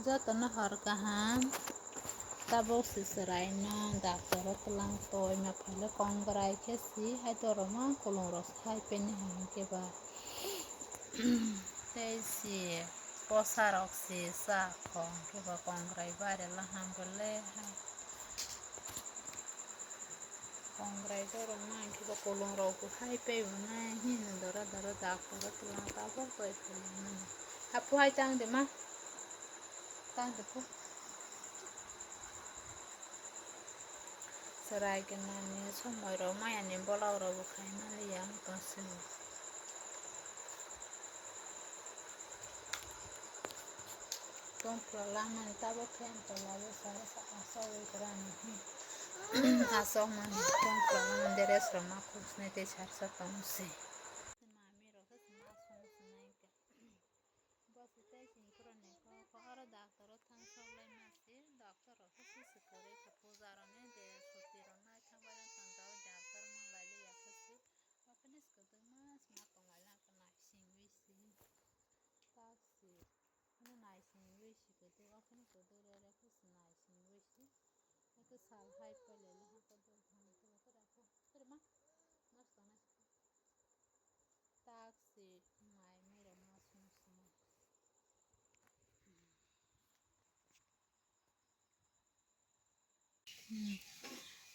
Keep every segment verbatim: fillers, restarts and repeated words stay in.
Jotono hor kaham, tabuk se chwraino doctoro twlang toi ma phaile kongrai khe si hai doroma kulungrok hai peni hai hwnkhe ba. Tei si bwsarok si cha kho hwnkhe ba kongrai bare laham bole hai. Kongrai dorok ma hwnkhe bo kolong rok bo hai pebo nai hino doro doro doctoro twlang tabuk toi phaimani. Hapu hai tang de ma. Tang de phu. Chwrai gwnangni somoi rok maya ni bolok rok bo khai mani ya wng tong sio. Tongphla lamani tabuk khe ang tola o sa sa asogwi kwrwngni hi. Asokmani tongphla lamani dress rok ma khuk swnai tei sarsa tong se. Mami rok khe ma song swnai kha. Bo se tei sini kwrwngni kok kok aro doctor o thang sok lai ma se doctor rok khe se kwrwi kha puja rok ni je suti rok nai thang bai tong jago doctor man lai li ya khe se. Openis kwdwkma sma tong lai lang kha naisingwi se. Tak se. Ano naisingwi si kwdwk, okhorni kwdwk rere khe se naisingwi si. Eke sal hai pele le ha kwdwk ha kwdwk kwdwk kwdwk ma. Mas tongnai. Tak se mai mai rok ma sung sung. Hmm.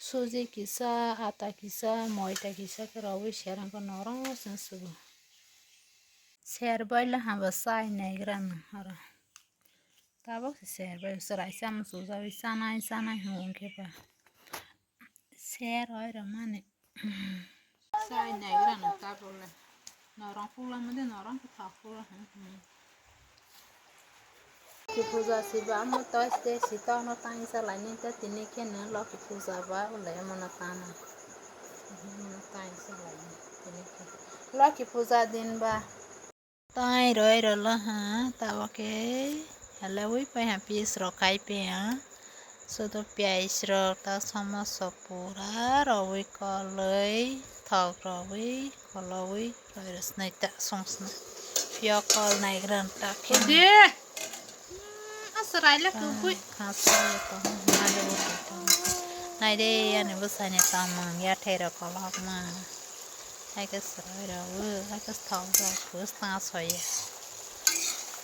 Suji kisa, ata kisa, moida kisa khe rwui serang khe norok se sugo. Ser bai le haba chai naigra nang oro. Tabuk se ser bai chwrai chama sujaui chanai chanai hwnwi khe ba. Ser oi rwmani. Sai naigra no tabuk le. Norong pula mode norong khe thok pula. Loki puja siba amo toi ste sito no tang sa laini ta tini khe no loki puja ba ulai amo no tana. Amo no tang sa laini tini khe. Loki puja din ba. Tai roi rolo ha, tabuk khe halaui pai ha, piece rok khai pai ha. Sudo piyaj rok ta somoso pura rowui koloi, thok rowui, kolowui, roi rosnai ta songsna. Piyok kol naigra ta khe. Ode! Hmm, asa raila kubui. Khasa to, nai de utu to. Nai de, ani bwsani tongmung, yathai rok kolokma. Hai khe sroi rok, hai khe thok rok, bwskango soya.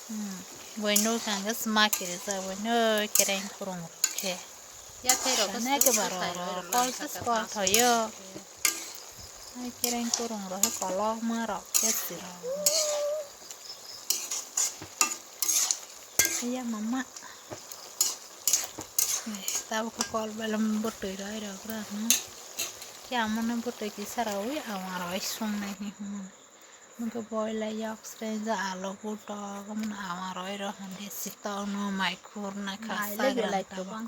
Hmm. Buino khe ang khe sma kirijak, buino kereng kurung rok khe. Yathai rok khe sroi rok, kol khe kol thoyo. Hai kereng kurung rok khe kolokma rok khe sirok. Iya mama. Tabuk khe kol belem bwtwi roi rok rano. Khe amo no bwtwi kisa roi awa roi song nai hi hwn. Mungkhe boila yok srenja alo butok omono awa roi rok hwn de sitok no mai khur nai kha sagra tabuk.